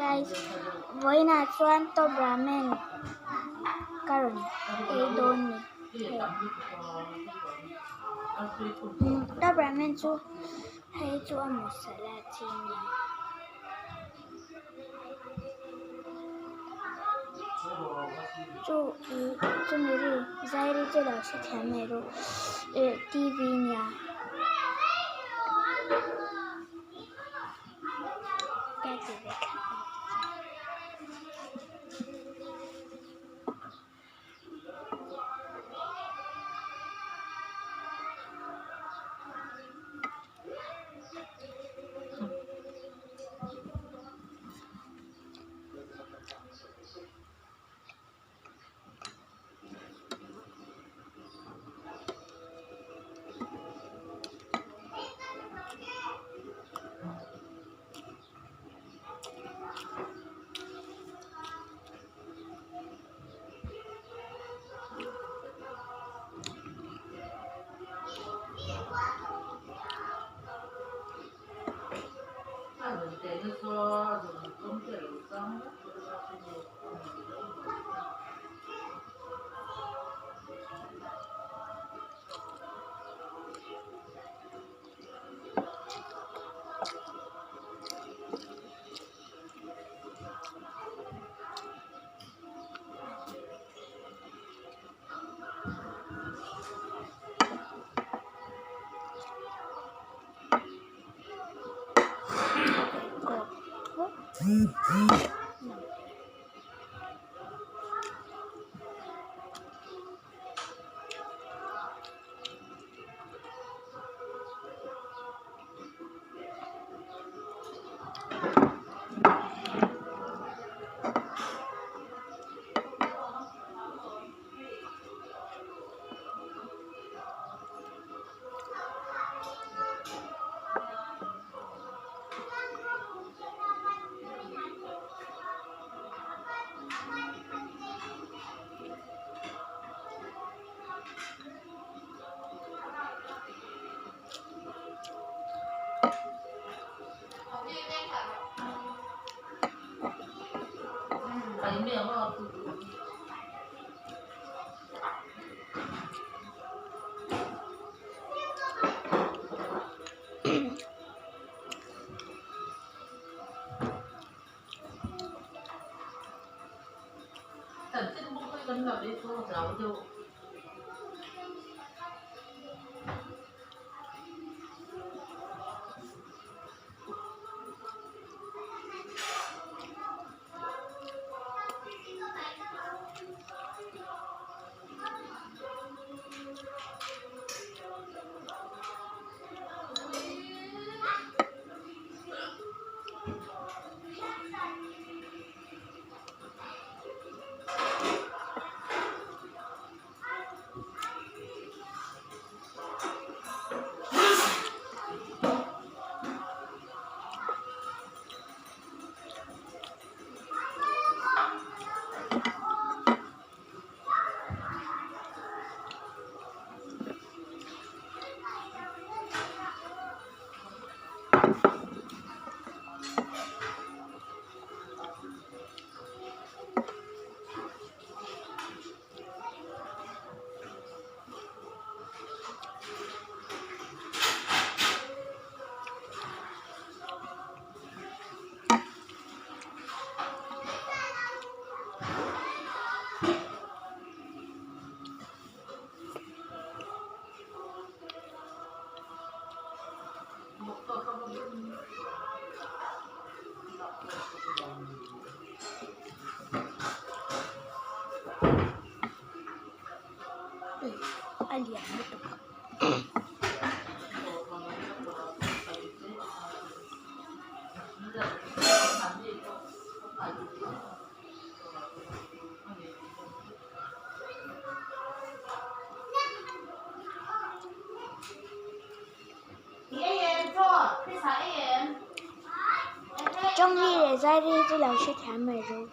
Guys, vawiinah chuan top ramen ka rawn ei dawn ni hei. Top ramen chu hei chu a masala chi a ni. Chu ih chumi ri zai ri chu lo hrethiam mai rawh ih t v nia. Ka ti ve thlap ang che chuan. A lian lutuk a. Tawngri leh zairi hi chu lo hrethiam mai rawh.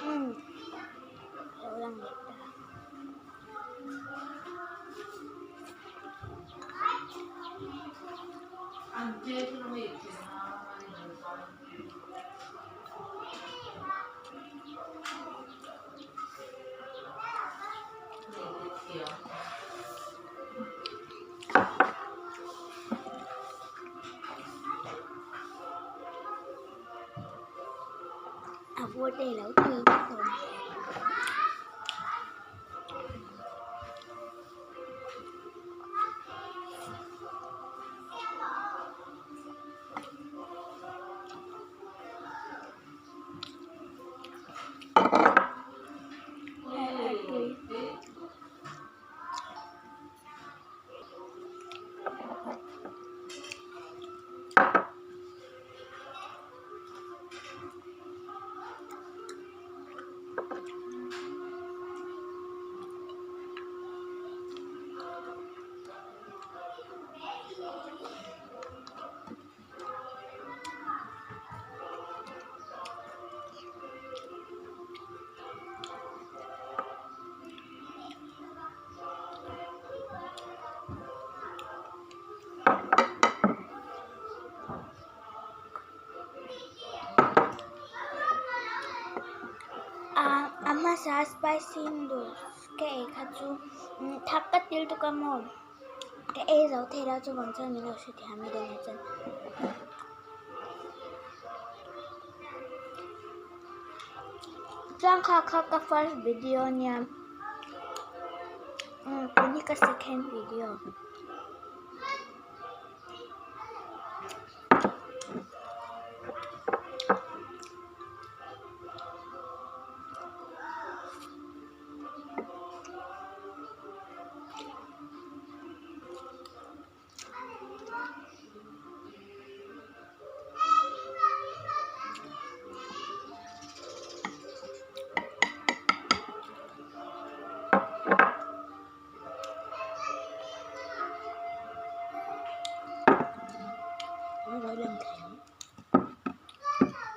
Umm lo lang leh ta. A vawt e lo tui vak lo mai. A hmasa spicy noodles ka ei kha chu thak ka til tuk a maw ka ei zo thei lo chuvang chuan min lo hrethiam mai dawn ah chuan. Chuan kha kha ka first video ania umm tun hi ka second video.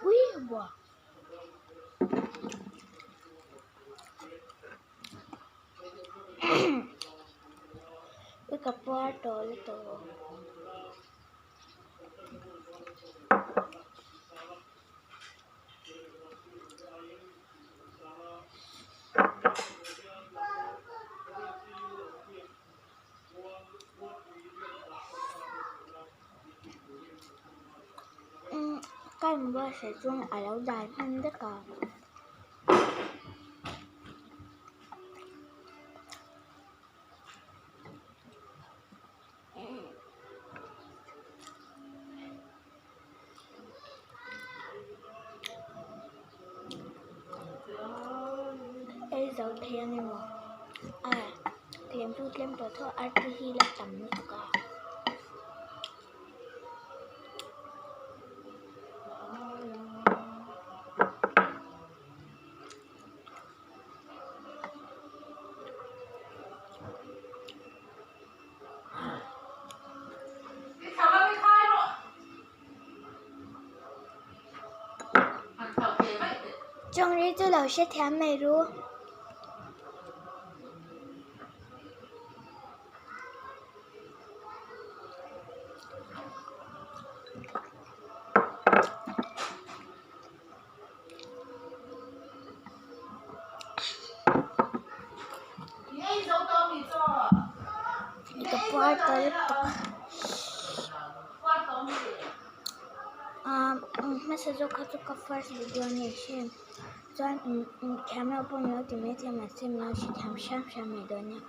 Ui buah. Ui ka puar tawh lutuk. Umm ka inbuatsaih chuan a lo dai hman vek a. Ei zo thei ang emaw a tlem chu tlem tawh tho a arti hi la tam lutuk a. Chawngri chu lo hrethiam mai ru. Ka puar ta lutuk ah hmasa zawk kha chu ka first video a ni hrim chuan thiam loh pawh ni lo ti maithei mahse min lo hrethiam hram hram mai dawn nia.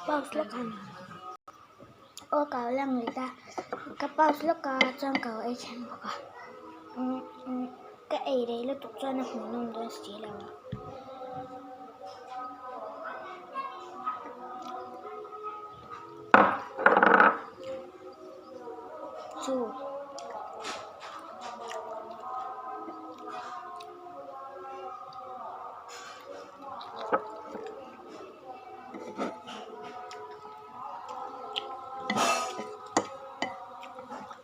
Pause lawk ang. Aw ka lo lang leh ta ka pause lawk a chuan ka lo ei then bawk a ka ei rei lutuk chuan a hmuhnawm dawn si lo a. Chu.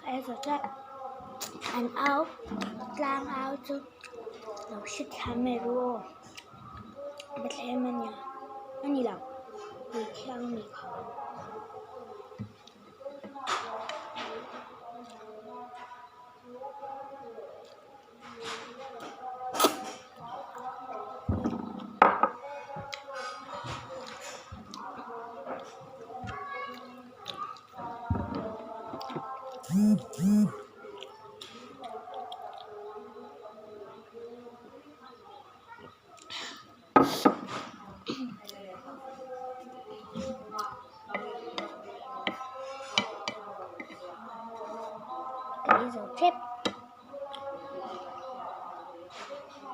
Ka ei zawh chiah an au tlang au chu lo hre thiam mai ru aw Bethlehem a nia a ni lo lui thiang a ni kha. Ka ei zo tep.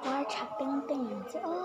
Var tha peng peng ang che aw.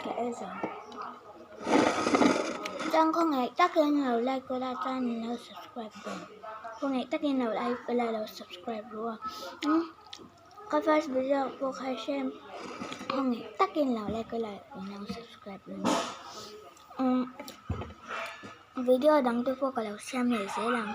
Ka ei zo chuan khawngaih takin lo like ula chuan in lo subscribe dawn khawngaih takin lo like ula lo subscribe ru a. Ka first video pawh kha hrem khawngaih takin lo like ula in lo subscribe ru a umm video dang te pawh ka lo siam leh zel ang.